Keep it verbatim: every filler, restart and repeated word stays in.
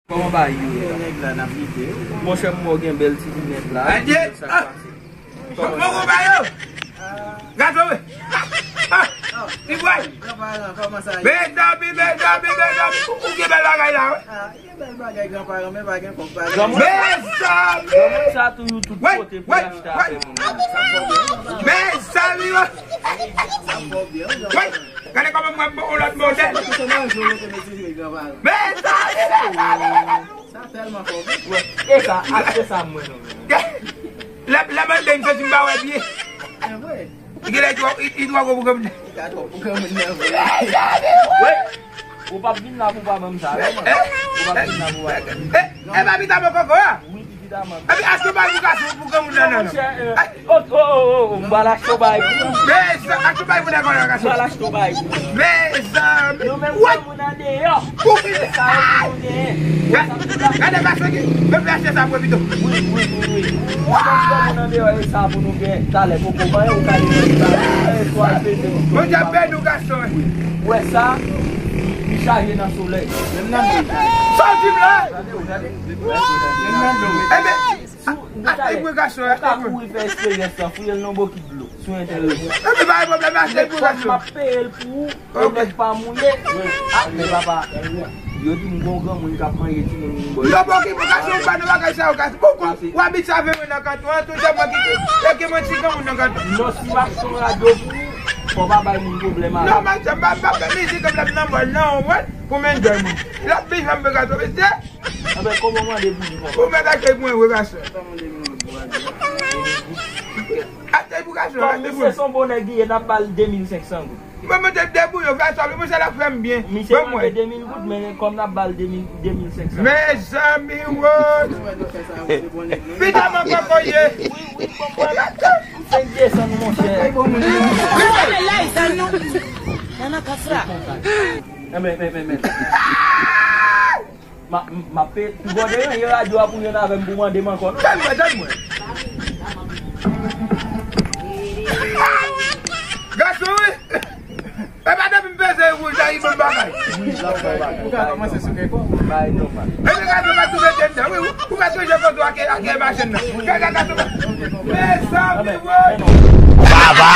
Kòman bagay yo ye la? Nèg la n ap lite. Monchè, m wè w gen bèl ti linèt la. Adye! Sa k pase? Kòman bagay yo? Gato, wi. Ah! Li bwè. Mezanmi, mezanmi, mezanmi. Ou gen bèl bagay la, wi. Gen bèl bagay granparan, men pa gen kòb pa gen. Mezanmi! Granmoun sa toujou tout kote pou l achte afè moun nan. Mezanmi, wi. Wi, gade kòman m wè yon lòt modèl. Mezanmi, mezanmi. Sa tèlman fò, wi. E sa, achte sa mwen non. Lè, lè mande m santi m pa wè pye. Li gen lè li twò, li, li twò gwo pou granmoun nan. Li ka twò pou granmoun nan vre. Wi. Ou p ap vin la pou pa ban m sa, non, man. Ou p ap vin la pou pa ban m. E, e pa pita mwen koko a? Wi, pita mwen. Epi achte bay pou gason pou granmoun nan, non, non. Oh, oh, oh, oh, m pral achte bay pou ou. Mezanmi, achte bay pou nèg la gason. M pral achte bay pou ou. Mezanmi. Nou menm granmoun andeyò. Ou ki sa yo pou nou genyen. Gade gason ki, mwen vle achte sa pou pito. Wi, wi, wi, wi. Ou konn granmoun andeyò e sa pou nou gen talè koko manyen ou ka li. Bondye beni w gason. Ou wè sa? Li chaje nan solèy. Menm nan men. Sa w di m la? Gade w, gade. Menm nan men. Ebyen, achte pou gason, achte pou. Ou ka kouri fè esperyans lan, fouye l nan bokit dlo. Sou entènèt. Epi pa gen pwoblèm, achte pou gason. M ap peye l pou ou, e nèg pa mouye. Ah, men papa, yo di m gon granmoun k ap manje timoun moun bò. Yo bon ki pou gason pa nan bagay sa yo gason. Poko, w abitye avè mwen nan kanton an, tout se mwen ki, ki, ki gen manti granmoun nan kanton. Non, si m achte yon radyo pou ou, fò w pa bay moun pwoblèm avè l. Non, m ap, m ap, m ap fè mizik, m ap nan mòl, nan yon mòl, pou m enjoy mwen. L ap vin fè m gato, mesye. Anben, kòman w mande pou li konsa? Ou mèt achte pou mwen, wi, gason. Achte pou gason, achte pou mwen. Kòm misye se yon bon nèg li ye, n ap ba l de mil senk san goud. Mwen, mwen te debouye, fè sa, mwen, se l ap fè m byen. Misye mande de mil goud, men kòm n ap ba l de mil, de mil senk san. Mezanmi, wo. Pita mwen pa voye. Wi, wi, m konprann. M fenk desann, monchè. Wi, men la, sa nou. Nan, nan, kas la. Men, men, men, men, men. M a, m a pe, pi bon de ranje radyo a pou jwenn avè m pou mande m ankò, non? Tann mwen, tann mwen. Gason, wi. E pa depi m peze wouj la, li ban m bagay. Ou ka kòmanse sou kèk kò. Bay nòmal. E men gason pa tou mete m nan, wi, wi. Ou ka chanje foto ak, ak machin nan. Gade gason pa. Mezanmi, wi. Baba.